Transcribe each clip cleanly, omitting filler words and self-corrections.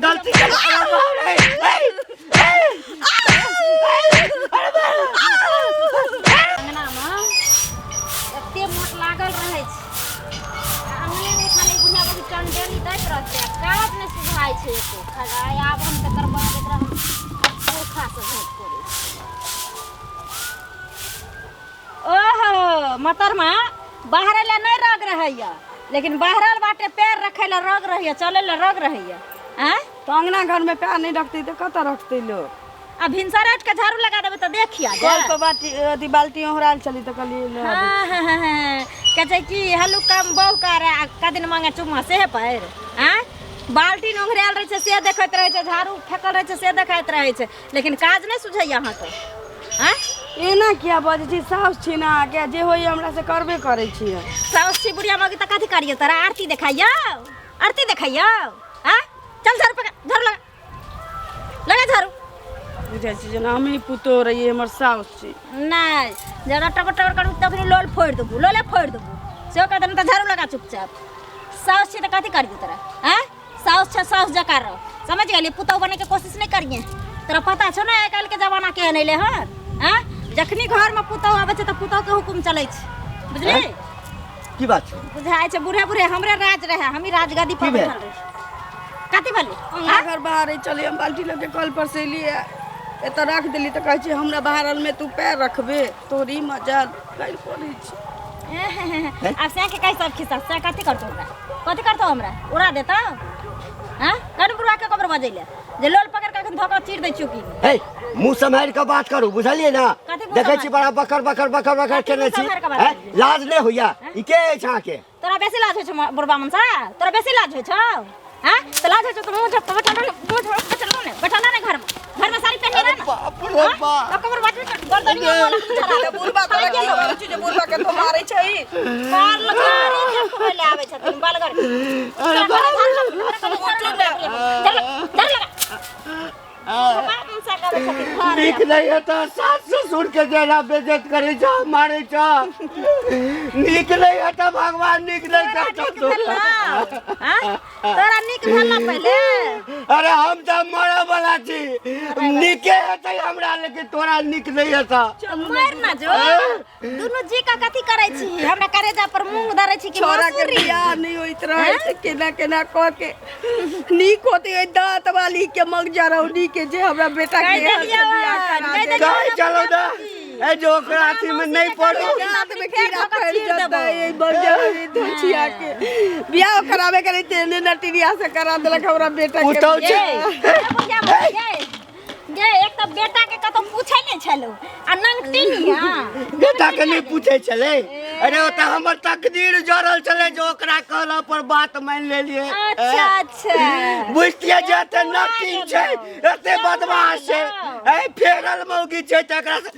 गलती के अरे बाप रे ए, ए, अरे बाप रे। अंगनामे एते मोट लागल रहै छै आ अंगनेमे खाली बुढ़िया बड़ी टंडेली दैत रहतै आ काज नहि सुझाइ छै एको आइ आब हम तकर बाद एकरा हम पुरखासँ भेँट करै छी। ओहो मतरमा बाहरे लए नहि रग रहैया लेकिन बाहरल बाटे पैर रखै लए रग रहैया चलै लए रग रहैया आँय तऽ अंगना घरमे पैर नहि रखतै तऽ कतऽ रखतै लोक आ भिनसर उठि के झाड़ू लगा देबै तऽ देखिया कल पर बाटी अथी बाल्टी ओहरायल छली तऽ कहलियै लऽ आबै। हाँ हाँ हाँ हाँ कहै छै कि हल्लुक काम बहु कर आ कदिन मांगे चुम्मा से पैर आँय बाल्टीन ओंघरायल रहै छै से देखैत रहै छै झाड़ू फेकल रहै छै से देखैत रहै छै लेकिन काज नहि सुझैया अहाँके आँय एना किया बजै छी साउस छी ने अहाँके जे होइए हमरा से करबे करै छियै साउस छी बुढ़िया मौगी तऽ कथी करियौ तोरा आरती देखाइयौ आरती देखाइयौ आँय चल झाड़ू पकड़ झाड़ू लगा लगा झाड़ू बुझै छी जेना हमही पुतोह रहियै हमर साउस छी नहि जरा टबर टबर करू तखनी लोल फोड़ि देबू लोले फोड़ि देबू सेहो कह देलहुँ तऽ झाड़ू लगा चुपचाप साउस छी तऽ कथी करियौ तोरा आँय साउस छै साउस जकाँ रह समझ गेली पुतहु बनैके कोशिश नहि करिहे तोरा पता छौ ने आइ काल्हिके जमाना केहन अयलै हन आँय जखनी घरमे पुतहु आबै छै तऽ पुतहुके हुकुम चलै छै बुझली की बात छै बुझाइ छै बूढ़े बूढ़े हमरे राज रहे हमही राजगद्दी पर की भेल? बैठल रही कथी भेलै अंगना घर बाहर चली हम बाल्टी लऽ के कल पर से एलियै एतऽ रख देली तऽ कहै छै हमरा बाहरमे तू पैर रखबे तोरी मजा काल्हि पड़ै छै आब सएह के कहि सब खिस्सा सएह कथी करतौ हमरा कथी करतौ हमरा उड़ा देतौ हँ कन बुढ़वा के कबर बजैले जे लोल पकड़ के अखन धोखा चीर दै छियौ की हे मुँह सम्हारि कऽ बात करू बुझलियै ने कथी मुँह देखै छी सम्हारि? बड़ा बकर बकर बकर बकर कथी केने मुँह छी सम्हारि कऽ बात हैं? करियै? लाज नहि होइया ई के अछि अहाँके तोरा बेसी लाज होइ छौ बुढ़वा मनसा तोरा बेसी लाज होइ छौ हाँ तो लाज होइ छौ तो मुँह झप बैठल रह मुँह झप बैठल रह ने बैठल रह ने घरमे घरमे साड़ी पहिने रह ने बाप रे बाप तो कबर बाजू तो गर्दनी में मोला चढ़ा तऽ बुढ़बा तोरा की करै छै जे बुढ़बा के तो मारै छै बाल लगारी देखबै ले आबै छथिन बालगर अरे बाप नीक नहि हेतऽ सास ससुर के जेना बेइज्जत करै छ मारै छ नीक नहि हेतऽ भगवान नीक नहि करतौ तोरा नीक भेल ना पहिले अरे हम तऽ मरऽ वाला छी नीके हेतै हमरा लेकिन तोरा नीक नहि हेतऽ मर ना जो दुनू जी का कथी करै छी हमरा करेजा पर मूंग धरै छी कि छोरा के मसूरी बियाह नहीं होइत रहे तऽ केना केना कऽ के नीक होते ओहि दाँत वाली के मगजरौनी के जे हमरा बेटा के कहि यहाँ से देलियौ बियाह करा कहि देलक। देलियौ। कहै चलो ने ए जो ओकरा अथी में नहीं पड़ू दाँत में कीड़ा फैल जेतै एहि मगजरौनी धोछिया के बियाह कराबे के रहिते एने नटिनिया से करा देलक हमरा बेटा के उठौ छै। ए, बुढ़िया बुढ़िया, गे एक तऽ बेटा के कतौ पूछै नहि छलौ आ नंगटी निया बेटा के नहीं पूछे छलै अरे ओ तऽ हमर तकदीर जड़ल छलै जो ओकरा कहला पर बात मान लेलियै अच्छा अच्छा बुझतियै जे एते नटीन छै एते बदमाश छै ए फेरल मौगी छै तकरा से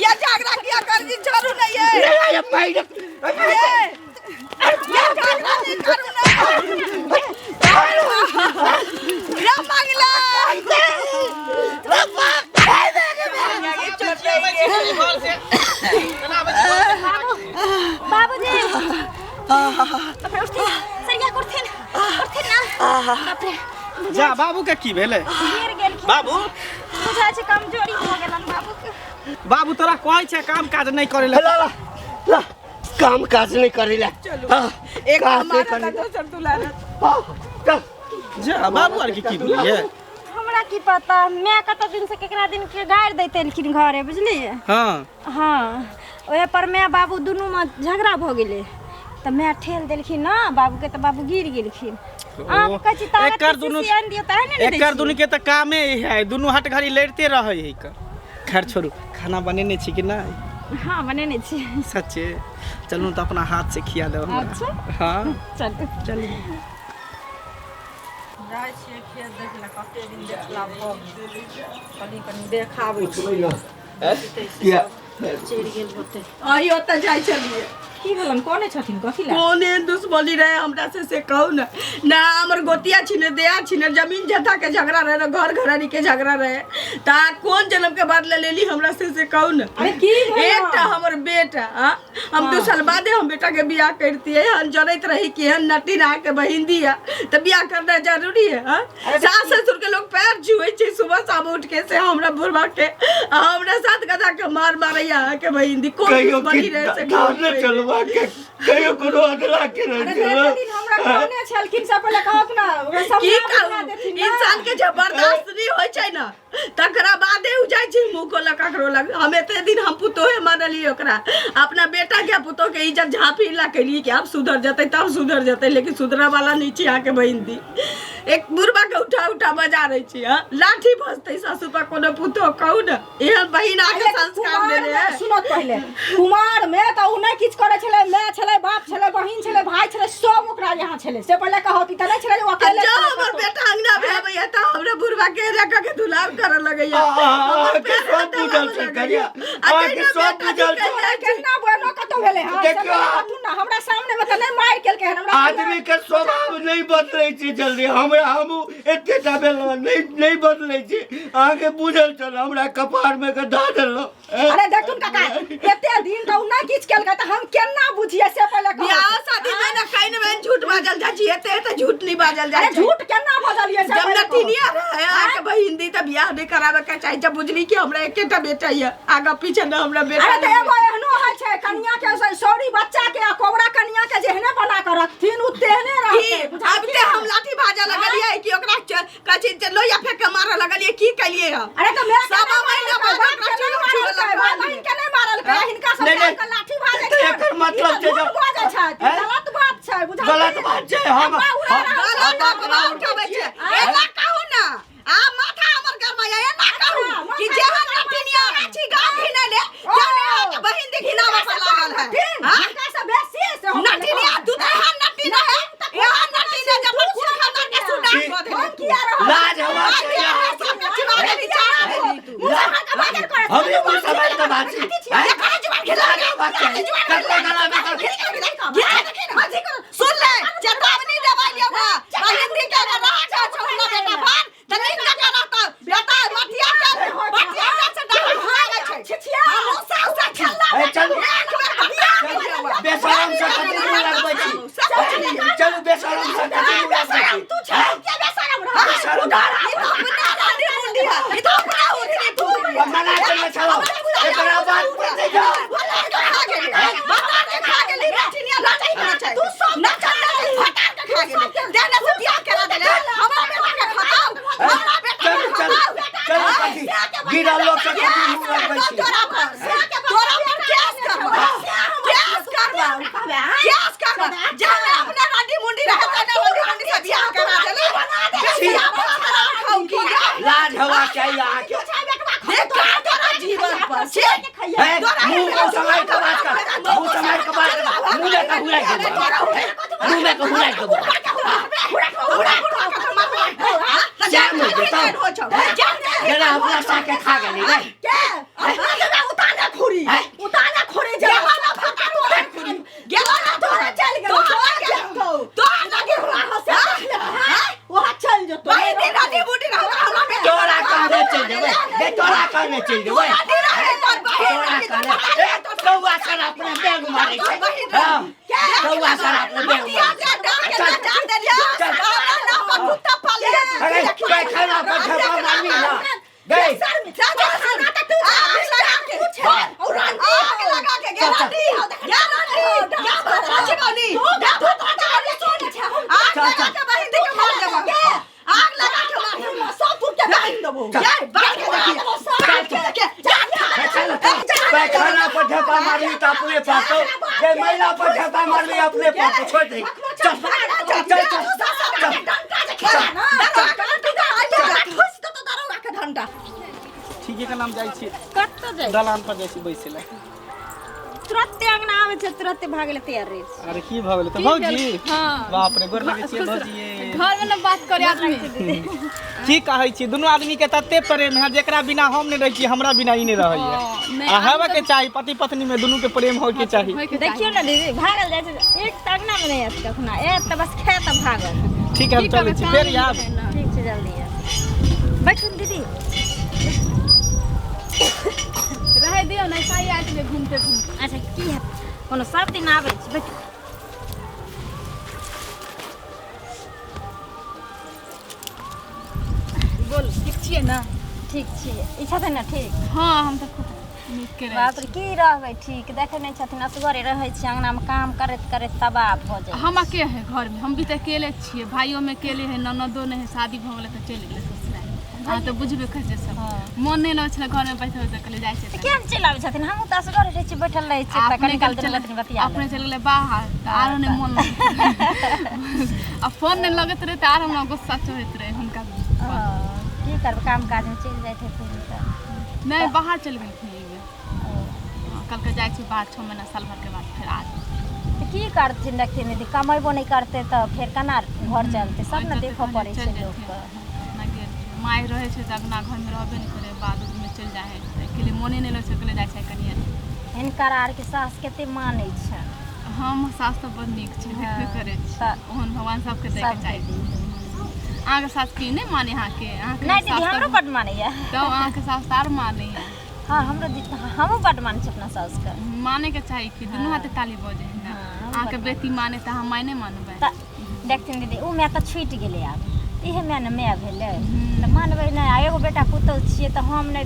ये झगड़ा किया कर जी छोड़ू नहीं ये रे, मारि ये झगड़ा नहीं करू ना रे मंगला बाबूजी बाप रे उठथिन सरिया करथिन उठथिन ना बाप रे जा बाबू के की भेलै गिर गेलखिन बाबू बुझाइ छै कमजोरी भऽ गेलन बाबू के बाबू तोरा कहै छै काम काज नहि करै लए ला ला ला काम काज नहीं करे ला चलू। हाँ, एक काज नहीं हमारा करे ला। दोसर दुलारा हाँ, चल। जा बाबू आर के की भेलै हमरा की पता मैं कत दिन से केकरा दिन के गारि दैत एलखिन घरे बुझलियै हाँ हाँ ओहे पर माय बाबू दुनूमे झगड़ा भऽ गेलै तऽ माय ठेल देलखिन ने बाबूके तऽ बाबू गिर गेलखिन अहाँ कहै छी ताकत एकर दुनू आनि दियौ तऽ ने एकर दुनू के तऽ कामे है दुनू हट घड़ी लड़िते रहै है खैर छोड़ू खाना बनेने छी कि नहि हाँ बनेने छी सच्चे चलू तऽ अपना हाथ से खिया देब हमरा अच्छा हाँ चलू चलू जाइ छियै खेत देख ले कते दिन देखला भऽ गेल कनि कनि देखाबै छी किया अही ओतऽ जाइ छलियै की भेलन कोने छथिन कथी ला कोन एहन दुश्मनी रहे हमरा से से कहू ना ना हमर गोतिया छिने दया छिने जमीन जथा के झगड़ा रहे ना घर घरानी के झगड़ा रहे ता कोन जन्म के बदला लेली हमरा से से कहू ना अरे की भेल? एकटा हमर बेटा आ, हम 2 साल बादे हम बेटा के बियाह करतिए हम जनैत रही कि एहन नटी ना के बहिन दिया तऽ बियाह करना जरूरी है हाँ? सास ससुर के लोग पैर छुए छै सुबह शाम उठ के से हमरा बुढ़वा के आ हमरा साथ गधा के मार मारैया के बहिन दी कोन कहियो दुश्मनी कि रहे से धान कहू चलवा के कहियो कोनो अदला के अरे नहीं से चलो दिन हमरा कहने छलखिन सब पहिले कहत ना ओकरा सब की बुझा कहू देथिन ना। इंसान के जब बर्दाश्त नहीं होइ छै ना तकरा बादे उ जाइ छै मुँह खोलऽ ककरो लग। हम एते दिन हम पुतोहे मानलियै ओकरा, अपना बेटा के पुतोह के इज्जत झाँपी ला केलियै कि आब सुधर जेतै तब सुधर जेतै, लेकिन सुधरऽ वाला नहीं छै अहाँके बहिन दी। एक बुढ़बा के उठा उठा बजा रहे छी, हाँ? लाठी भसतै सासु पर कोनो पुतोह? कहू ने, एहन बहिन आके अरे संस्कार कुमार देने में है। सुनत पहिले, कुमार में तऽ उ नहि किछु करै छलै। माय छलै, बाप छलै, बहिन छलै, भाई छलै, सब ओकरा यहाँ छलै। से पहिले कहत, ई तऽ नहि छलै जे ओ अकेले जब छलै हमर कतौ। बेटा अंगना में आबैया तऽ हमरा बुढ़बा के रख के दुलार करऽ लगैया। आ, आ, आ, हमर अहाँके पैर सब हाथ बुझल दबाबऽ छै, लगैया। कनिया। आ अहाँके जहिना सब बेटा बुझल निकलि छै। जाइ छै, केना बहनो कतौ भेलै हँ? से देखियौ, पहिले कहथुन ने, हमरा सामने में तऽ नहि मारि केलकै हन हमरा। आदमी के स्वभाव नहीं बदलै छै जल्दी। हमरा हमहूँ एतेटा भेल नहीं नहीं बदलै छै। अहाँके बुझल छल, हमरा कपार में के धऽ देलहुँ। अरे देखथुन काका, एते दिन तऽ उ नहि किछु केलकै तऽ हम केना बुझियै, से पहिले कहू। बियाह शादी में ना कहीं न कहीं झूठ बाजल जाइ छै, एते एते झूठ नहीं बाजल जाइ अरे छै। झूठ केना बजलियै, से जब पहिले कहू। नटिनिया रहे अहाँके बहिन दी तऽ बियाह नहीं कराबे के चाही, जब बुझली कि हमरा एकेटा बेटा ये, आगा पीछे न हमरा बेटा अरे तऽ नहीं। एगो एहनो होइ छै, कनिया के सॉरी, बच्चा के आ कोबरा कनिया के जेहने बना के रखथिन उ तेहने की रहतै। अब ते हम लाठी भाजा लगलियै कि ओकरा कहै छै जे लोहिया फेंक के मारऽ लगलियै? की केलियै हम? अरे तऽ माय के सवा नहि महीना मारलकै, बाद बाप ओकरा के नहि चूल्हा छुअऽ मारलकै, भाय बहिन के नहि मारलकै, हिनका सब नहि, नहि। के लाठी भाजै तऽ छै। एकर मतलब ई तऽ छै झूठ बाजै छै, ई हैं? गलत बात छै, बुझलियै? गलत बात छै, हम अब्बा उड़ा रहल छै। गलत अफवाह उठाबै छै। एना कहू ने, आ माथा हमर गरमाया। एना कहू कि जेहन नटिनिया छी गाँव घिनैले, तेहने अहाँके बहिन दी घिनाबऽ पर लागल है। हाँ? हिनका से बेसी से हम नटिनिया तू तऽ एहन नटिन है, एहन नटिन है जे अपन कुल खानदान के सुनार कऽ देली हम तू। किया रहब? लाज होबाक आज चाही हमरा अहाँके। सबके चिबा देली, चारा देली तू। मुँह से अहाँके बाजल करत। हमरे मुँह से बाजि कऽ बाजी, हैं? एकर जुबान घिना लाज होबाक चाही। ककरो गला में सुन ले, चेतावनी देबै लियौ बा बहिन दी के, अगर रह जा छौ हमरा बेटा पर तऽ नीक जकाँ रहतौ। बेटा मटिया के मटिया के से डाल भागै छै। छिछिया। हम उसा उसा खेलना। ए, चलू। एक बेर बियाह कऽ लियौ। बेशरम से कथी मुँह लगबै छी? चलू, बेशरम से कथी मुँह लगबै छी? तू छै के बेशरम रह? बेशरम। ई तऽ अपना रानी मुंडी है, ई तऽ अपना उठनी फुदनी। मना केने छलहुँ, एकरा बात पर नहि जाउ। खा गेली, बता के खा गेली। नचिनिया नचै नचै तू सब नचै नचै फटा के खा गेली। देने से बियाह करा देले, हमरा बेटा के खताउ, हमरा बेटा के चलू चलू खताउ। चलू, कथी गिरल लोक से कथी मुँह लगबै छी? तोरा पर, तोरा पर केस करबा, केस करबा, केस करबा। जहने अपना रंडी मुंडी रहे तने रंडी मुंडी से बियाह करा देले। बियाह बना खाऊ की लाज होबाक चाही अहाँके। देख तोरा जीवन पर छी। हैं? मुँह सम्हारि कऽ बात कर, मुँह सम्हारि कऽ बात कर। मुँह में के हुराकि देबौ, मुँह में के हुराकि देबौ। जाम हो जेतौ। जेना अपना साके खा गेली रे। के अपना उताने खुरी, उताने खुरी जे गेला ना तोरा चल गेलो, तोरा जेतौ, वहाँ चल जेतौ। तोरा कहने चलि जेबै गे, तोरा कहने चलि जेबै, तोरा कहने। ए कौआ सर अपने बैग मारै छै। हँ, कौआ सर अपने बैग मारै छै। अरे पैखाना पर झपा मारबी ना गई? आग लगा के बहिन के मार देबो, आग लगा के मार देबो, सब टूट के बहिन देबो। बाल के देखिए, बाल के देखिए। पैखाना पर झपा मारबी तऽ अपने पातो जे महिला पर झपा मारबी अपने पातो। छोड़ दे, चल चल चल चल। ठीके के नाम जाइ छी। कतऽ जाइ? दलान पर जाइ छी बैसे लए। तुरत्ते अंगना आबै छै, तुरत्ते भागे ले तैयार रहे। अरे की भऽ गेलै तऽ की भौजी? भेल? हाँ। बाप रे, गोर लगै छियै खुश रह। भौजी। घर में न बात करे आदमी। की कहै छी, दुनू आदमी के तते प्रेम है जेकरा बिना हम नहीं रहै छी, हमरा बिना ई नहीं रहै हँ, नहि, है। आ हेबा के चाही, पति पत्नी में दुनू के प्रेम होय के चाही। होइके चाही। देखियौ ने दीदी, भागल जाइ छै, एक तऽ अङ्गनामे नहि आयत कखनो, आयत तऽ बस खायत आ भागल। ठीक है, हम की चलै करबै, छी, काम फेर नहि आयब। रहै ने। ठीक छै, जल्दी आयब। बैठू ने दीदी। रहै दियौ ने, ऐसा ही आबि जेबै घूमते घूमते। अच्छा, की हैत, कोनो सब दिन आबै छी। बैठू। बोल, ठीक छियै ने? ठीक छियै। ई छथिन ने ठीक? हँ, हम तऽ खूब नीक के रहै। बाप रे, की रहबै ठीक, देखै नहि छथिन, असगरे रहै छी अङ्गनामे, काम करैत करैत तबाह भऽ जाइ। हम अकेले है घरमे, हम भी तऽ अकेले छियै, भाइयोमे अकेले है, ननदो नहि है, शादी भऽ गेलै तऽ चलि गेलै ससुराल। अहाँ तऽ बुझबे करै छियै सब। मन नहि लगै छलै घरमे बैठल, तऽ कहलियै जाइ छियै। तऽ किया नहि चलि आबै छथिन? हमहूँ तऽ असगरे रहै छी, बैठल रहै छी, तऽ अपने कनी काल चलि दुनू गोतनी बतिया। अपने चलि गेलै बाहर तऽ आरो नहि मन लगैत, आ फोन नहि लगैत रहै तऽ आरो हमरा गुस्सा चढ़ैत रहै हुनका। की करबै, काम काजमे चलि जाइत हेथिन तऽ। नहि, बाहर चलि गेलखिन एहि बेर। कहलकै जाइ छी बाहर 6 महीना साल भरके बाद फेर आ जेबै। तऽ की करथिन? देखथिन दीदी, कमेबो नहि करतै तऽ फेर केना घर चलतै? सब ने देखऽ पड़ै छै लोकके। अपना गेल माय रहै छै तऽ अंगना घरमे रहबे नहि करै, बाद उदमे चलि जाइ हइ तऽ अकेले मोने नहि लगै छै, अकेले जाइ छै कनिए। हिनकर आरके सास कते मानै छै। हम सास तऽ बड़ नीक छै, देखबे करै छी। तऽ ओहन भगवान सबके दैके सबके चाही। अहाँके सास की नहि माने अहाँके? अहाँके नहि दीदी, सास तऽ- हमरो बड्ड मानैया। तब अहाँके सास तऽ आर मानैया। हँ, हमरो दीदी, हमहूँ बड्ड मानै छी अपना सासके। माने के चाही कि दुनू हाथे ताली बजे है ने। हँ, अहाँके बेटी माने तऽ अहाँ माय नहि मानबै? तऽ देखथिन दीदी, ओ माय तऽ छुटि गेलै, आब इहे माय ने माय भेलै, तऽ मानबै नहि? आ एगो बेटा पुतहु छियै तऽ हम नहि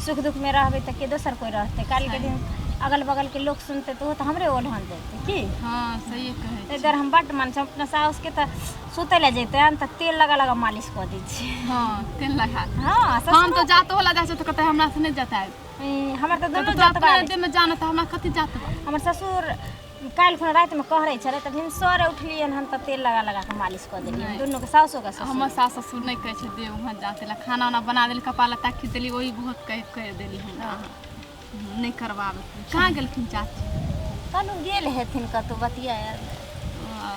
सुख दुखमे रहबै तऽ के दोसर कोइ रहतै? काल्हिके दिन अगल बगलके लोक सुनतै तऽ ओ तऽ हमरे ओढ़न देतै की। हँ, सहिए कहै ताहि दुआरे हम बड्ड मानै छी अपना साउसके। तऽ सुतै लए जैतै तऽ तेल लगा लगा मालिश कऽ दै छियै। हँ, तेल लगा। हँ। हम तऽ जातो वाला जाइ छै तऽ कहतै हमरा से नहि जतायब। ई, हमर तऽ तऽ दुनू तोरा जतबा अपने देहमे जान तऽ हमरा कथी जातबा? हमर ससुर काल्हि खुना रातिमे कहरै छलै तऽ भिनसरे उठलियै हन तऽ तेल लगा लगा कऽ मालिश कऽ देलियै दुनूके, साउसोके ससुर। हमर सास ससुर नहि कहै छै देह वहाँ जाते ला। खाना उना बना देली, कपड़ा लत्ता खींच देली, वही बहुत कह कह देली हमरा। नहि करबाबै। कहाँ गेलखिन चाची? कनु गेल हेथिन कतहु बतिया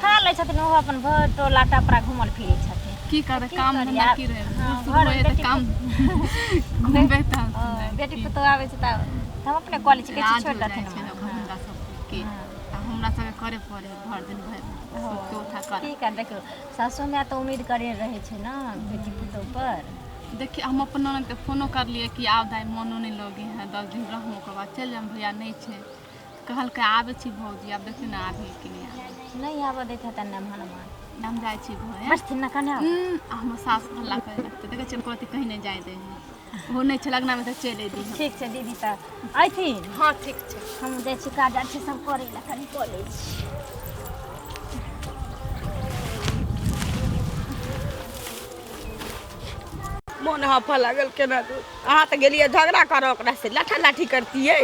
खा लै छथिन, ओहो अपन भरि टोला टपरा घूमल फिरै छथिन। की करबै, की काम करियै? धंधा की रहै? हँ, बूढ़ सूढ़ घरमे होइ है तऽ बेटी काम घूमबै तऽ हँ, बेटी पुतहु आबै छै तऽ हम अपने कऽ लै छी, कहै छी राज छोड़ि हो जाइ देथिन छै ने हमरा। हुनका सबके, आ हमरा सबके करे पड़े है भरि दिन भरि सुति के उठा कर। की कर, देखियौ, सासु माय तऽ उम्मीद करे रहै छै ने बेटी पुतहु पर। देखिए, हम अपन ननदके फोनो करलियै कि आउ दाइ, मोनो नहि लगे है, 10 दिन रहूँ, ओकर बाद चलि जायब, भैया नहि छै। कहलकै आबै छी भौजी। आब देखियौ ने आबै कि नहि आबै। नहि आबऽ दैत हेतनि ने हनुमान। हम जाइ छी घरे। बैठथिन ने कने। हमर सास हल्ला करे लगतै, देखै छियै, कहती कहीं नहि जाय दै है। ओहो नहि छै लगनामे तऽ चलि अयली हम। ठीक छै दीदी, तऽ अयथिन। हँ, ठीक छै। हम जाइ छी काज आर छै सब करै लए, कनि कऽ लै छी। मोन हफऽ लागल केना दू। अहाँ तऽ गेलियै झगड़ा करऽ ओकरा से, लाठा लाठी करतियै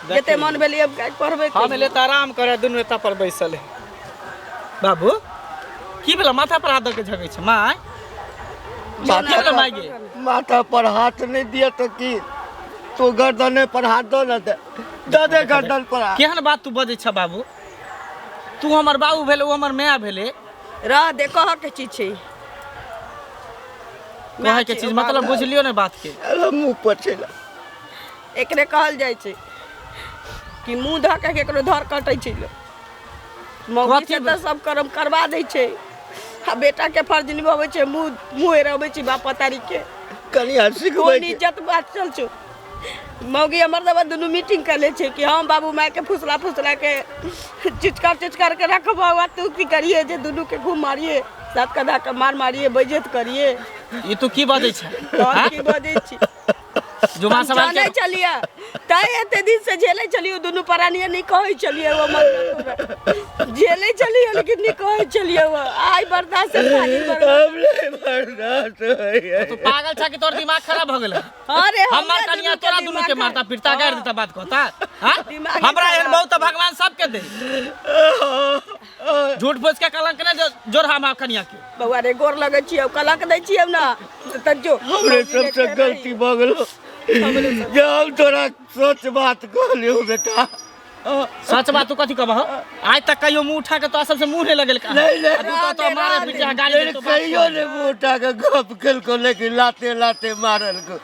जते मन भेलै, हम काल्हि पढ़बै। हम एले तऽ आराम करे, दुनू एतऽ पर बैसल है। बाबू, की भेला? माथा पर हाथ दऽ के झगै छै माय? की भेलै माय गे? माथा पर हाथ नहीं दिया तो की तू गर्दने पर हाथ दो ना, दे दे दे गर्दन पर हाथ। केहन बात तू बजै छ बाबू? तू हमर बाबू भेले, ओ हमर माय भेले। रह दे, कहऽ के चीज छै। कहै के चीज मतलब बुझलियो ने बात के। अरे मुँह पर छेला। एकरे कहल जाइ छै कि मुँह धऽ के केकरो धर कटै छै लोक। मौगी से कथी? तऽ सब कर्म करवा दै छै आ बेटा के फर्ज निभाबै छै, मुँह मुँह हेरबै छै बाप पतारी के। कनि सिखबै कोन छै। इज्जत बात चल छौ? मौगी हमर दबा दुनू मीटिंग कर ले छै कि हम बाबू माय के फुसला फुसला के चिचकार चिचकार के रखबो, आ तू की करिए जे दुनू के खूब मारिए, सात कदा के मार मारिए, बेइज्जत करिए। ई तू की बजै छ? तहन की बजै छी? जुमा हम सवाल जानै के छलियै तैं एते दिन से झेलै छलियै। दुनू प्राणिये नहि कहै छलियै, ओ मर झेलै छलियै, लेकिन नहि कहै छलियै। ओ आइ बर्दाश्त से फाजिल बर्दाश्त। हम नहीं बर्दाश्त होइए। तू पागल छ कि तोर दिमाग खराब हो गेल? अरे हमर हमरा कनिया दुनू के तोरा दुनू के दिमाग मारता पीटता, गारि देता, बात कहता? हाँ? दिमागे हमरा एहन खराब। बहुत तऽ भगवान सबके दे। झूठ फूस के कलंक ने जोड़ हम कनिया के। बौआ रे, गोर लगै छियौ, कलंक दै छियौ ने तऽ जो। हमरे सबसे गलती भऽ गेलो जे हम तोरा सच बात कहलियौ बेटा। सच बात तू कथी कहबह? आइ तक कहियो मुंह उठा के तोरा सबसे मुंह नहीं लगेल का? नहीं, नहीं। आ तू तो तो मारे पीटे आ गाली नहीं, देतो बाप कहियो ने मुंह उठा के गप केलको, लेकिन लाते लाते मारल को।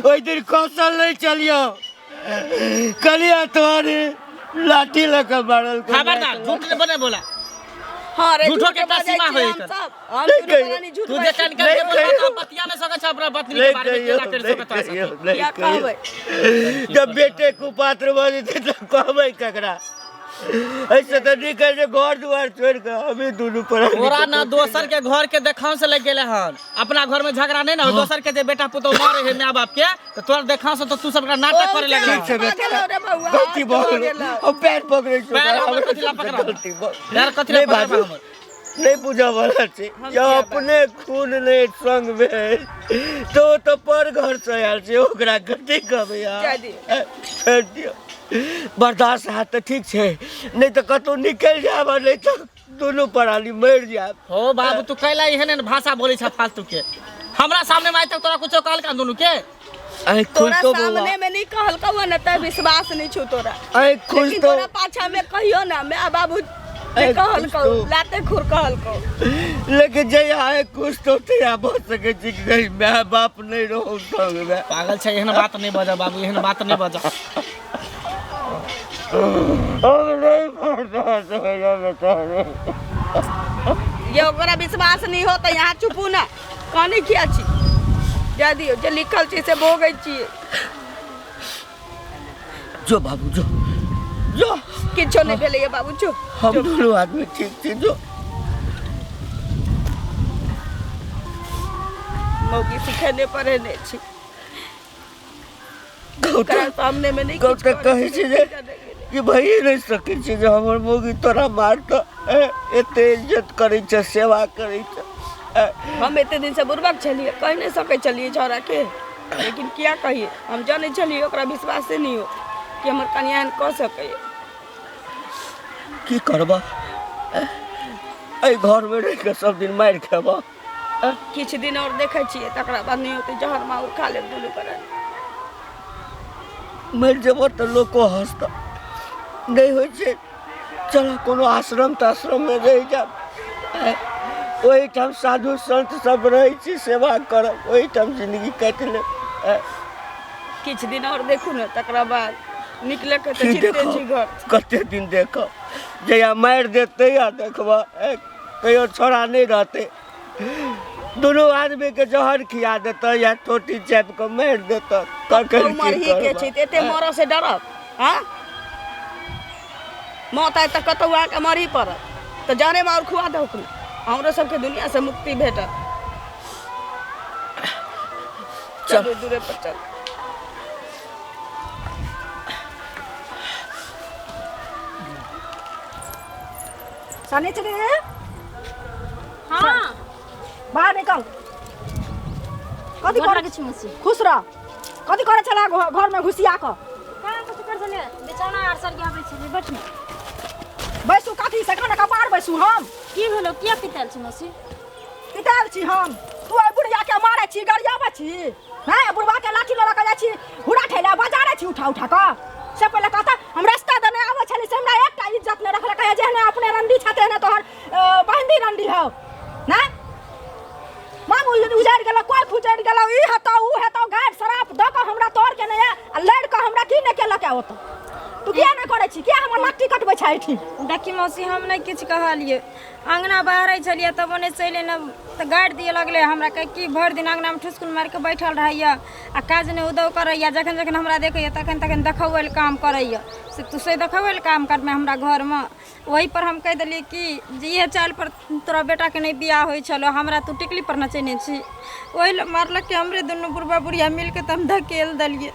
ओहि दिन कौशल नहीं चलियो, कलिया तोहरे लाठी लऽ के मारल को। खबरदार झूठ ने बने बोला। हाँ रे, झूठो झूठ के एकटा बजै सीमा छी होइ हम एकर। सब। हम नहीं दुनू कहियो। प्राणी झूठ तू जे बजै छी। कन नहीं के बोलबा कहियो। त बतिया नहीं सकै छ अपना पत्नी के नहीं बारे में, कहियो, केना करि नहीं सकै तोरा कहियो, साथे? नहीं किया कहियो। कहबै? जब बेटे कुपात्र भऽ जेतै तऽ कहबै ककरा? ऐसे तऽ नीक है जे घर दुआर छोड़ि कऽ हमी दुनू प्राणी तोरा ना दोसर के घर के देखाव से लग गेले हन, अपना घर में झगड़ा नहीं ना हो। दोसर के जे बेटा पुतोह मारे है माय बाप के, तो तोरा देखाव से तो तू सबका नाटक करे लगल। ठीक छै बेटा, गेलौ रे बौआ, गलती भऽ भऽ गेलौ। गेलौ। हम पैर पकड़ै छी पैर ओकरा, हमर हमरा कथी ला सबसँ पकड़ब? गलती भऽ पैर कथी ला नहीं पकड़ब बाजू, हमर? नहीं बुझऽ वाला छै। हम जब किया अपने खून नहि संग भेल तऽ ओ तऽ पर घर से आयल छै, ओकरा कथी कहबै अहाँ? जाय दियौ। छोड़ि दियौ, बर्दाश्त हैत तऽ ठीक छै, नहि तऽ कतहु निकलि जायब आ नहि तऽ दुनू प्राणी मरि जायब। हो बाबू, तू कैला एहन एहन भाषा बोलै छ फालतू के? हमरा सामने में आइ तक तोरा कुछो कहलका दुनू के? आँखि तोरा खुलतो बौआ, सामने में नहीं कहलकौ हन त विश्वास नहीं छौ तोरा, आँखि लेकिन खुलतो। तोरा पाछा में कहियो ना माय बाबू के आँखि कहलकौ, खुलतो। लाते खुर कहलकौ। लेकिन जहिया आँखि खुजतो तहिया भऽ सकै छै कि कहीं माय बाप नहि रहौ संगमे। पागल छै, एहन बात नहीं बजा बाबू, एहन बात नहीं बजा। हम नहीं बर्दाश्त होइया बेटा रे। ये ओकरा विश्वास नहीं हो त यहाँ चुपू ना, कहने किया छी? जा दियो, जे लिखल छी से भोगै छी। जो बाबू जो, जो। किछो नहीं भेलैया बाबू, चुप। हम दुनू आदमी ठीक छी, जो। मौगी सिखेने पढ़ेने छी, कहू ओकरा तऽ सामने में नहीं कहू किछु तऽ करै कहै छी। छी जे कि भइए नहि सकै छै जे हमर मौगी तोरा मारतऽ। एते इज्जत करै छै, सेवा करै छै। हम एते दिन से बुड़बक छलियै, कहि नहि सकै छलियै छौड़ा के, लेकिन किया कहियै? हम जानै छलियै ओकरा विश्वासे नहीं हो कि हमर कनिया एहन कऽ सकैए। की करबह? एहि घरमे रहि कऽ सब दिन मारि खेबह? किछु दिन और देखै छियै, तकरा बाद नहीं होतै जहर माहुर खा लेब दुनू प्राणी। मरि जेबह तऽ लोको हँसतऽ। नहि होइ छै, चल कोनो आश्रम ताश्रममे रहि जायब, ओहिठाम साधु संत सब रहै छै, सेवा करब, ओहिठाम जिंदगी काटि लेब। किछु दिन और देखू ने, तकरा बाद निकले के तऽ की जीते देखब? छी घर। कते दिन देखब? जहिया मारि देत तहिया देखबह। कहियो छोड़ा नहि रहतै, दुनू आदमीके जहर खिया देतऽ या टोटी चापि कऽ मारि देतऽ, तखन की मरही के करबह? छै तऽ एते मरऽ से डरब? हाँ, मौत आयत तऽ कतहु अहाँके मरही पड़त, तऽ जाने मार खुआ दहक ने, हमरो सबके दुनिया से मुक्ति भेटत। चलू दूरे पर चल। शनिचरी। हाँ। बाहर निकल। कथी गोर कर लागै छी मौसी। खुश रह। कथी करै छला घर में घुसिया कऽ? कहाँ कथी कर छलियै, बिछौना आर सरियाबै छलियै। बैठ ने। बैसू कथी से? खाना कपार बैसू हम? की भेलो? किया पिताल छी मौसी? पिताल छी हम? तू एहि बुढ़िया के मारै छी, गरियाबै छी हैं, बुढ़वा के लाठी लऽ कऽ जाइ छी हुरा ठेला बजारै छी उठा उठा कऽ। से पहिले कहता, हम रास्ता देने आबै छली से हमरा एकटा इज्जत नहि रखलक, कहै जेहने अपने रंडी छे तेहने तोहर बहिनी रंडी हौ ना। मांग उजाड़ि गेलौ, कोइ उजाड़ि गेलौ, ई हेतौ ऊ हेतौ, गारि शराप दऽ कऽ हमरा तोड़ के नहि आ लड़ि कऽ हमरा की नहि केलक ओतऽ। तू किया नहि करै छी? किया हमर लट्टी कटबै छै एहिठिन? देखी मौसी, हम नहि किछु कहलियै। अङ्गना बहारै छलियै तब ओने से अयलै ने तऽ गारि दिअ लगलै हमरा, कहै कि भरि दिन अङ्गनामे ठुसकुन मारि कऽ बैठल रहैया आ काज नहि उदौ करैया, जखन जखन हमरा देखैया तखन तखन देखौअल काम करैया। से तू से देखौअल काम करमे हमरा घरमे? ओहि पर हम कहि देलियै कि जे इहे चालि पर तोरा बेटाके नहि बियाह होइ छलौ, हमरा तू टिकली पर नचेने छी। ओहि लए मारलक कि हमरे दुनू बुढ़बा बुढ़िया मिलके तऽ हम धकेल देलियै।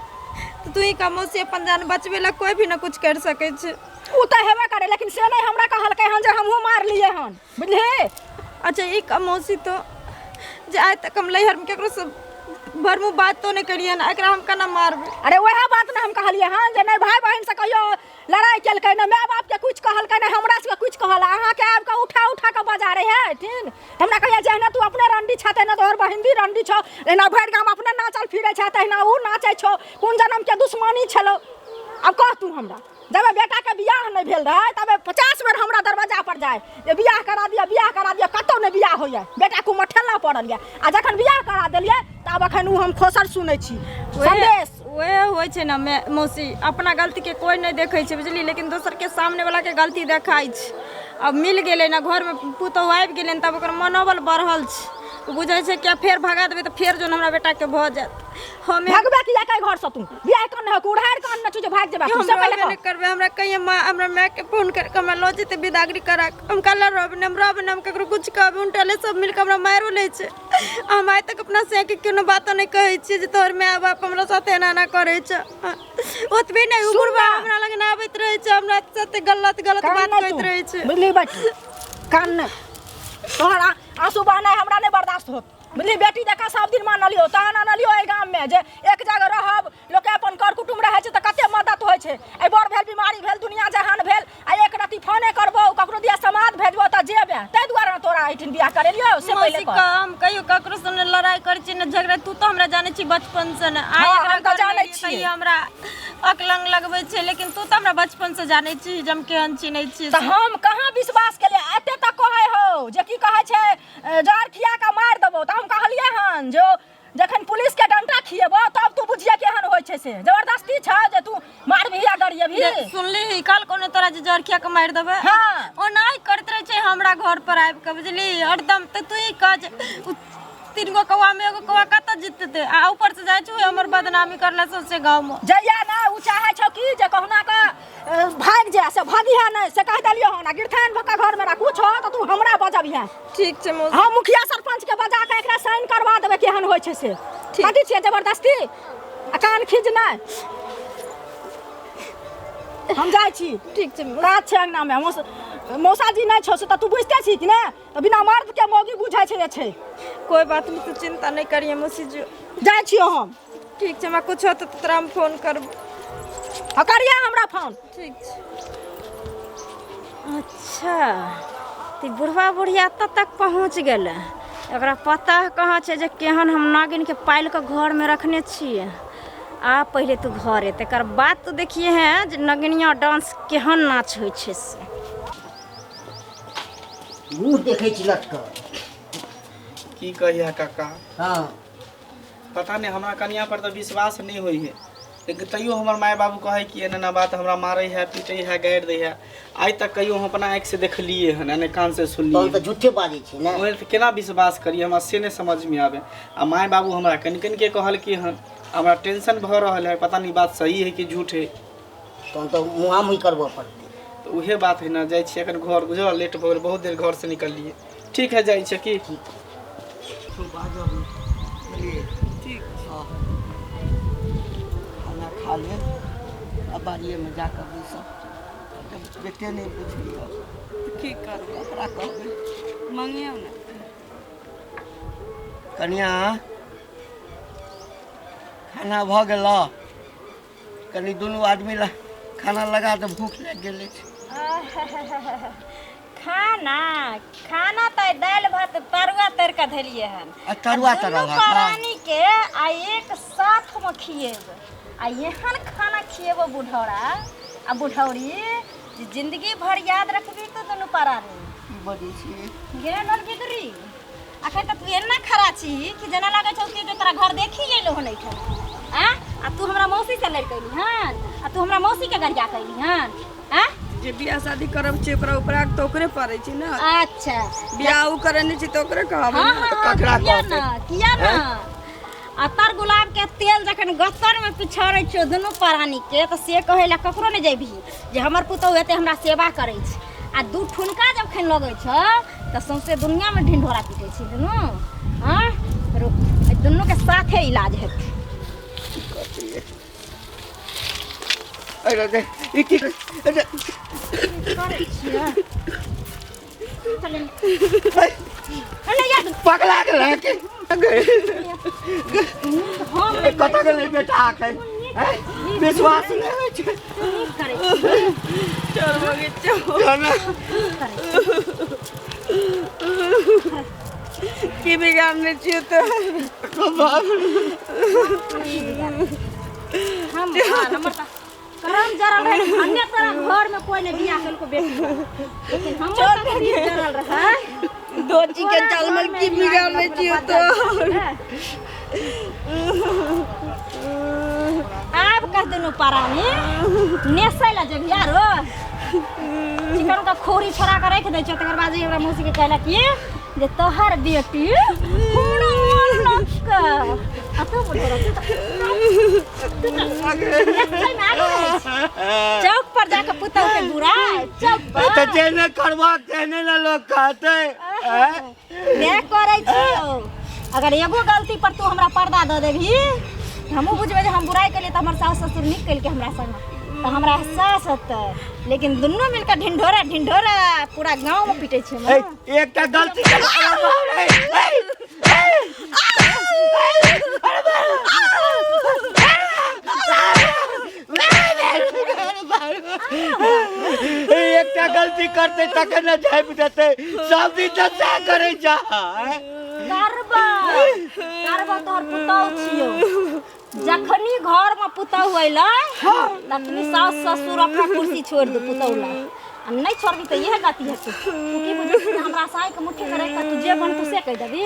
तऽ तू ही कह मौसी, अपन जान बचबै लए कोइ भी ने कुछ करि सकै छै। ओ तऽ हेबे करे, लेकिन से नहि हमरा कहलकै हन जे हमहूँ मारलियै हन, बुझलिही? अच्छा ई कह मौसी, तो जे आइ तक हम नैहरमे ककरोसँ भरि मुँह बातो नहि करियै, एकरा हम केना मारबै? अरे वएह बात ने हम कहलियै हन जे नहि भाय बहिनसँ कहियो लड़ाइ केलकै, नहि माय बापके किछु कहलकै, नहि हमरा सबके किछु कहल। अहाँके आबि कऽ उठा उठा कऽ बजारै है ठीक। हमरा कहैया जेहने तू अपने रंडी छह तहिना तोहर बहिन भी रंडी छौ, एहिना भरि गाम अपने नाचल फिरै छै तहिना ओ नाचै छौ, कोन जनमके दुश्मनी छलौ? आब कह तू हमरा, जब बेटा के बियाह नहीं भेल रहे तब 50 बेर हमरा दरवाजा पर जाए जे बियाह करा दिया, बियाह करा दिया, कतौ नहीं बियाह होइए, बेटा को मठेला पड़ल ये। आ जखन बियाह करा देलियै तब अखन उ हम खोसर सुनै छी संदेश। वएह होइ छै ने मौसी, अपना गलती के कोई नहीं देखै छै बुझली, लेकिन दोसर के सामने वाला के गलती देखाइ छै। अब मिल गेलै ने घरमे पुतहु आबि गेलै ने, तब ओकर मनोबल बढ़ल छै, ओ बुझै छै कि फेर भगा देबै तऽ फेर जोन हमरा बेटाके भऽ जायत। हमे भगबे किया के घर से तू? बियाह कान नहि उड़ाड़ कान न छौ जे भाग जेबा तू, हम से पहिले रहबे कह। नहि करबै। हमरा कहिए माँ हमरा मायके फोन करके हमरा लऽ जेतै बिदागरी करा कऽ, हम कल्ला रहबै ने, हम रहबै ने, हम ककरो किछु कहबै, उनटले सब मिलके हमरा मारिओ लै छै। हम आइ तक अपना से के कोनो बातो नहि कहै छियै जे तोहर माय बाप हमरा साथे एना एना करै छै। ओतबे नहि, ओ सुन बुढ़बा ना। हमरा लग आबैत रहै छै, हमरा साथे गलत गलत कान बात नहि कहैत तू, रहै छै। बुझली बेटी, कान नहि, तोहर आंसू बहनाइ हमरा नहि बर्दाश्त होत बुझली। बेटी जकाँ सब दिन मानलियौ तहन आनलियौ एहि गाममे जे एक जगह रहब, लोकके अपन कर कुटुम्ब रहै छै तऽ कते मदद होइ छै। एहि बड़ भेल बीमारी भेल दुनिया जहान भेल आ एक रति फोने करबौ, ककरो दिया समाद भेजबौ तऽ जेबे, ताहि दुआरे ने तोरा एहिठिन बियाह करेलियौ से पहिले मौसी कह। हम कहियो ककरो से ने लड़ाई करै छी ने झगड़ा, तू तऽ हमरा जानै छी बचपन से ने। आइ हाँ, एकरा हम तऽ घरमे जानै एलियै छियै। तैयो हमरा अकलंग लगबै छै, लेकिन तू तऽ हमरा बचपन से जानै छी जे हम केहन छी नहि छी। तऽ हम कहाँ विश्वास केलियै? एते तक कहै हौ जे की कहै छै जहर खिया कऽ मारि देबौ, तऽ हम कहलियै हन जो जखन पुलिस के डंटा खिएबो तब तू बुझिए केहन होइ छै, से जबरदस्ती छै जे तू मारबही आ गरिएबही। सुनली कल कोनो तोरा जे जहर खिया के मारि देबै? हाँ। ओना ही करैत रहै छै हमरा घर पर आबि कऽ बुझली हरदम। तऽ तू ही कह जे उ 3 गो कौआ में एगो कौआ कतऽ जिततै? आ ऊपर से जाइ छै हमर बदनामी करला सौंसे गाँव में। जहिया ना उ चाहै छौ कि जे कहुना कऽ भागि जाय, से भागिहे नहि, से कहि देलियौ हन। आ गिरथान भऽ कऽ घरमे राख, कुछ हो तऽ तू हमरा बजबिहे। ठीक छै मौसी। हम मुखिया सरपंच के बजा कऽ एकरा साइन करवा देबै केहन होइ छै से। कथी छियै जबरदस्ती आ कान खींच नहि। हम जाइ छी। ठीक छै। काज छै अंगनामे, मौसाजी नहि छौ से तऽ तू बुझिते छी कि नहि, तऽ बिना मर्द के मौगी बुझै छै जे छै। कोई बात नहीं, तू चिंता नहीं करिए मौसी जी। जाइ छियौ हम। ठीक छै, हमरा कुछ होतै तऽ तोरा हम फोन करबो। हाँ, करिहे हमरा फोन। ठीक छै। अच्छा तऽ बुढ़वा बुढ़िया एतऽ तक पहुँच गेलै, एकरा पता कहाँ छै जे केहन हम नागिनके पालि कऽ घरमे रखने छियै। आ पहिले तू घरे, तकर बाद तू देखिए हैं जे नगिनिया डांस केहन नाच होइ छै से। मुँह देखै छी लटकल। की कहिया काका? हाँ। पता नहीं हमरा कनिया पर तऽ विश्वास नहीं होइ है, लेकिन तैयो हमर माय बाबू कहै कि एना एना बात हमरा मारै है, पीटै है, गारि दै है। आइ तक कहियो हम अपना आँखि से देखलिए हन, ने कान से सुनलिए। तहन तऽ झूठे बाजै छी ने। ओहि तऽ केना विश्वास करिए, हमरा से नहीं समझ में आवे। आ माय बाबू हमरा कनि कनि के कहलकै हन, हमरा टेंशन भऽ रहल है, पता नहीं बात सही है कि झूठ है। तहन तऽ मुँहा मुँही करबऽ पड़तै। तऽ उहे बात है ना, जाइ छियै एखन घर, बुझल लेट भऽ गेल, बहुत देर घर से निकललिए। ठीक है, जाइ छियै की। ठीक। खाना खा ले आ बाड़िएमे जाकऽ बैसब। बेटे नहि बुझलियै की करबै, ककरा कहबै? मंगियौ ने। कनिया, खाना भऽ गेल? कनि दुनू आदमी ला खाना लगा तऽ भूख लागि गेल अछि। खाना खाना तऽ दालि भात तरुआ तर कऽ धेलियै हन। आ तरुआ दुनू तरल हँ? प्राणी के आ एक साथ में खिएबै, आ एहन खाना खिएबो बुढ़ौरा आ बुढ़ौरी जे जिंदगी भर याद रखबी तो दुनू प्राणी। की बजै छी? गे नलगिदरी, अखन तऽ तू एना खड़ा छी कि जेना लागै छौ कि जे तोरा घर देखी एलो हन एहिठाम। आ आ तू हमरा मौसी से लड़ि कयली हन, आ तू हमरा मौसी के गरिया कयली हन? आ जे बियाह शादी करब छै ओकरा उपराग तऽ ओकरे पड़ै छै ने। अच्छा। बियाह उ करेने छै तऽ ओकरे कहबै हाँ ने। हाँ। तऽ ककरा किया कहतै? ना, किया ना? अतर गुलाब के तेल जखन गत्तर में पिछड़ै छियौ दुनू प्राणी के, तऽ से कहै लए ककरो नहि जेबही जे हमर पुतहु एते हमरा सेवा करै छै। आ दू ठुनका जखन लगै छौ तऽ सौंसे दुनिया में ढिंढोरा पीटै छै दुनू। हाँ रुक, एहि दुनू के साथे इलाज हेतै। अरे रे, ई की अरे, करै छियै? चल अरे यार, पगला गेल है की? हम कतऽ गेलै बेटा के? हैं? विश्वास नहि होइ छै। नीक करै छियै। चल भगे चल। चल। की बिगाड़ने छियै तऽ? बाप रे। हम हाँ, हमर तऽ करम जरल रहे अन्य तोरा घर में कोई नहीं बियाह केलको बेटी लेकिन हमर तकदीर जरल रहे। दोची के चालमल की बिगाड़ने छियो तो। आब कह दुनू परानी नेसै ला जेबही आरो चिकन का खोरी छोड़ा के राखि दै छौ, तकर बाद हमरा मौसी के कहलक कि जे तोहर बेटी हमरा मारलक आ तू बुढ़े तू तू नेसै में आगू रहै छी। चौक पर जाके पुतहु के बुराइ चौक पर तऽ जेहने करबा तेहने ने लोग कहतै। मैं करै छियौ, अगर एगो गलती पर तू हमरा पर्दा दऽ देबही हमहूँ बुझबै जे हम बुराइ केलियै तऽ हमर सास ससुर नीक केलकै हमरा संग, तऽ हमरा एहसास हेतै। लेकिन दुनू मिलके ढिंढोरा ढिंढोरा पूरा गाँवमे पीटै छै हमरा। एकटा गलती के एकटा गलती करतै तखन ने झाँपि देतै, सब दिन तऽ सएह करै जा। करबा करबा तोहर पुतहु छियौ, जखनी घर में पुतहु अयलै तखनी सास ससुर अपना कुर्सी छोड़ि दे पुतहु ला, आ नहीं छोड़बी तऽ इएह गति हेतौ। तू की बुझै छी हमरा साँइ के मुट्ठी में राखि कऽ तू जे मन तू से कहि देबी,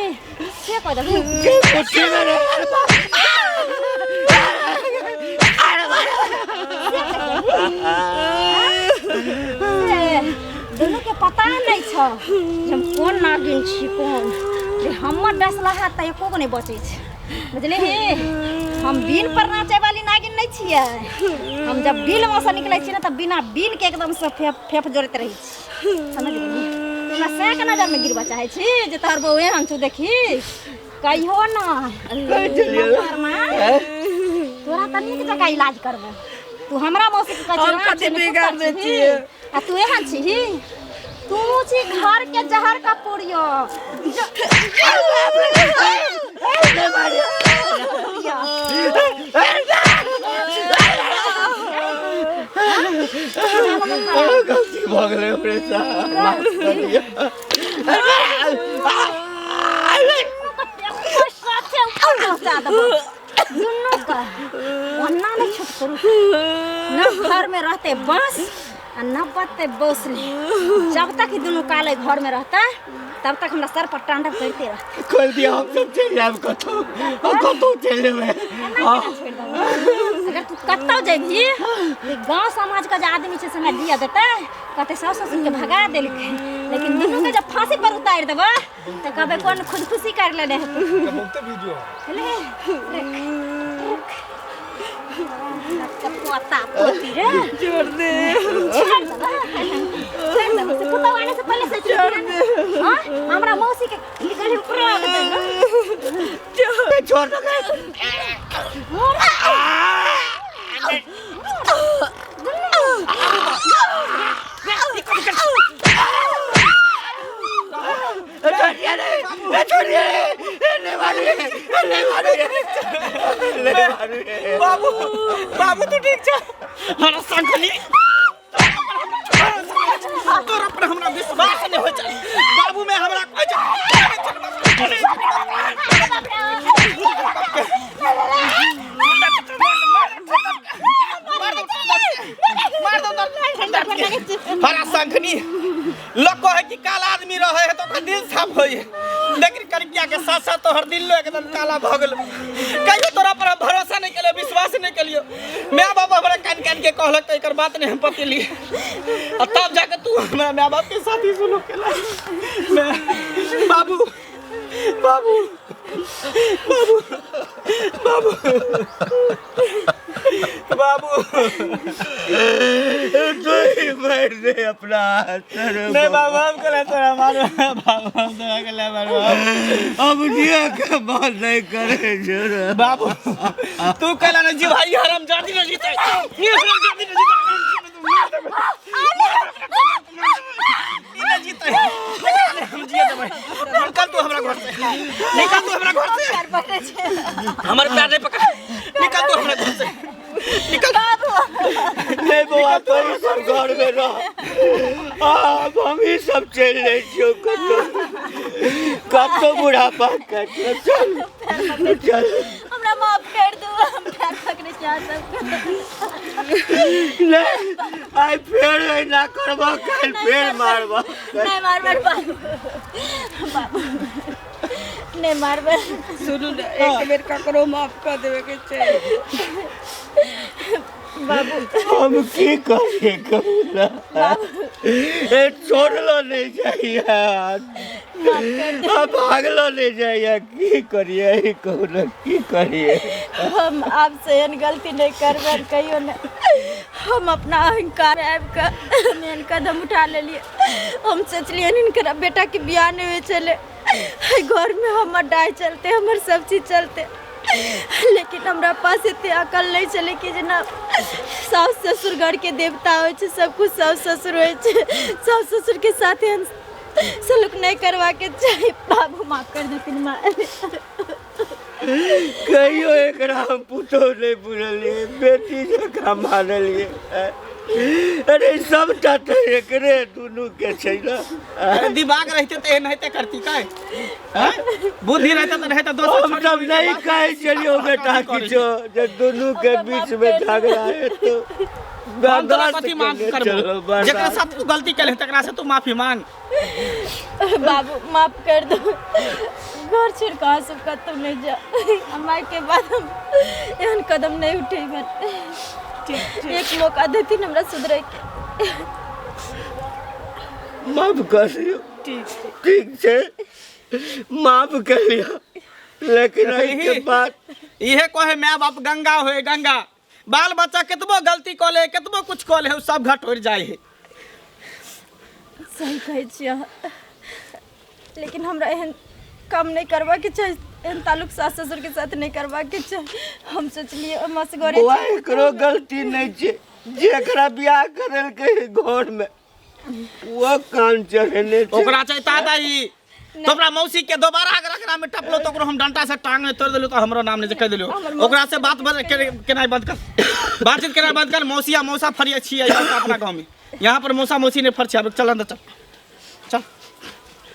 से कहि देबी। मुट्ठी में रे दुनू के पता नहीं छौ जे हम कोन नागिन छी कोन, जे हमर डसला है तऽ एको गो नहीं बचै छै, बुझलिही। हम बिन पर नाचे वाली नागिन नहीं छियै, हम जब बिल में से निकलै छियै ने तऽ बिना बिन के एकदम से फेफ फेफ जोड़ैत रहै छी, समझ गेली। हमरा सएह के नजर में गिरबऽ चाहै छी जे तोहर बहू एहन छौ, देखी कहियो ना तोरा तऽ नीक जकाँ इलाज करबो। तू हमरा मौसी के कहै हम कथी बिगाड़ने छियै? आ तू एहन छिही, तू छी घर के जहर का पुड़ियो। गलती भऽ गेलै हमरे सँ, माफ कऽ दिअ। दुनू का ओना नहीं छुटतो, न घर में रहते बस आ न बतते बौसले। जब तक ई दुनू काले घर में रहता तब तक हमरा सर पर तांडव करते रहते। खोल दिया, हम सब चलि जायब कतौ, हम कतौ चलि जेबै। अगर तू कतौ जेबही गाँव समाज के जे आदमी छै से हमरा दिया देतै, कहतै सास ससुर के भगा देलकै, लेकिन दुनू के जब फांसी पर उतारि देबै तऽ कहबै कोन खुदकुशी कर लेने हेतै। ले रुक पोता पोती रे छोड़ दे, छोड़ दे, छोड़ दे। से पुतहु आने से पहले से छोड़ दे। हां हमरा मौसी के गली ऊपर आ दे ना, छोड़ दे। बाबू बाबू तू ठीक छ? हमरा संग नहीं, तोरा पर हमरा विश्वास नहीं होइ छै बाबू। में हमरा कहै छै हरा शंखनी लोग कहे कि काला आदमी रहे है तो ओकर दिल साफ होय है, लेकिन करिया के साथ साथ तोहर दिल एकदम काला भ गेल। कहियो तोरा पर हम भरोसा नहीं केलियो, विश्वास नहीं केलियो। My बाप हमरा कान कान के कहलक तऽ एकर बात नहीं हम पतिली, आ तब जाके तू हमरा my बाप के साथ ही सुलूक केला। मैं बाबू बाबू बाबू बाबू बाबू तू ही मार दे अपना हाथ। नहीं बाबू हम कला तोरा मारो, बाबू हम तोरा कला मारो। अब जिया के बात नहीं करे जरा बाबू तू कहला ना जी भाई हराम जादी न जीते, ये हराम जादी न जीते, ई न जीते, हम जिए देबै। निकल तू हमरा घर से, निकल तू हमरा घर से, हमर पैर नहीं पकड़, निकल तू हमरा घर से, निकल। नहीं बौआ तो सब घर में रह, अब हम ही सब चलि जाइ छियौ कतौ कतौ बुढ़ापा कटलो। चल चल हमरा माफ कर दू, हम पैर पैर पकड़ै छी अहाँ सबके। नहीं, आइ फेर एना करबह, काल्हि फेर मारबह। नहि मारबै बाबू, बाबू नहि मारबै। सुनू ने, एक बेर ककरो माफ कऽ देबे के छै। बाबू, हम की करिए कहू ना? ए छोड़लो नहीं जाइए, भागलो नहीं जाइए, की करिए ई कहू ना, की करिए? हम आबसँ एहन गलती नहि करबै, कहियो नहि। हम अपना अहंकार आबि कऽ हम एहन कदम उठा लेलियै। हम सोचलियै हिनकर बेटाके बियाह नहि होइ छलै, एहि घरमे हमर डाय चलतै, हमर सब चीज चलतै, लेकिन हमरा पास एते अकल नहि छलै कि जेना साउस ससुर घरके देवता होइ छै, सब कुछ साउस ससुर होइ छै, साउस ससुरके साथ एहन सलूक नहि करबाके चाही। बाबू, माफ कर देथिन माँ। कहियो एकरा हम पुतोह नहि बुझलियै, बेटी जकाँ मानलियै। अरे सबटा तऽ एकरे दुनू के छै ने। अरे दिमाग रहते तऽ एनाहिते करती काय? हैं? बुद्धि रहते तऽ नहीं तऽ दोसर हम सब नहीं कहै छलियौ बेटा किछो जे दुनू के बीच में झगड़ा हेतौ। हम तोरा बर्दाश्त कथी माफ केने करबो? चलो, जेकरा बर्दाश्त। साथ तू गलती केलही तकरा से तू माफी मांग। बाबू, माफ कर दो। घर छोड़ कऽ अहाँ सब कतहु नहि जाउ। हम के बाद हम एहन कदम नहि उठेबनि। एक मौका देथिन हमरा सुधरैके। माफ कर दियौ। ठीक छै, माफ कर लियौ, लेकिन एहिके बाद इहे कहे माय बाप गंगा होए गंगा। बाल बच्चा केतबो गलती कऽ ले, केतबो कुछ कऽ ले, उ सब घट उड़ जाइ है। सही कहै छी अहाँ, लेकिन हमरा एहन काम नहि करबाके चाही, एहन ताल्लुक सास ससुरके साथ नहि करबाके चाही। हम सोचलियै हम असगरे बौआ छी। एकरो गलती नहि छै, जेकरा बियाह करेलकै घर में वो कान चढ़ेने छै। ओकरा चैता दही तो ओकरा मौसी के दोबारा अगर एकरा में टपलो तो ओकरो हम डंटा से टांग में तोड़ देलू तो हमरो नाम नहीं जे कह देलू। ओकरा से बात बंद केनाइ बंद कर, बातचीत केनाइ बंद कर। मौसी आ मौसा फरिया छियै यहाँ अपना गाँव में, यहाँ पर मौसा मौसी नहीं फरिया। चल अंदर चल।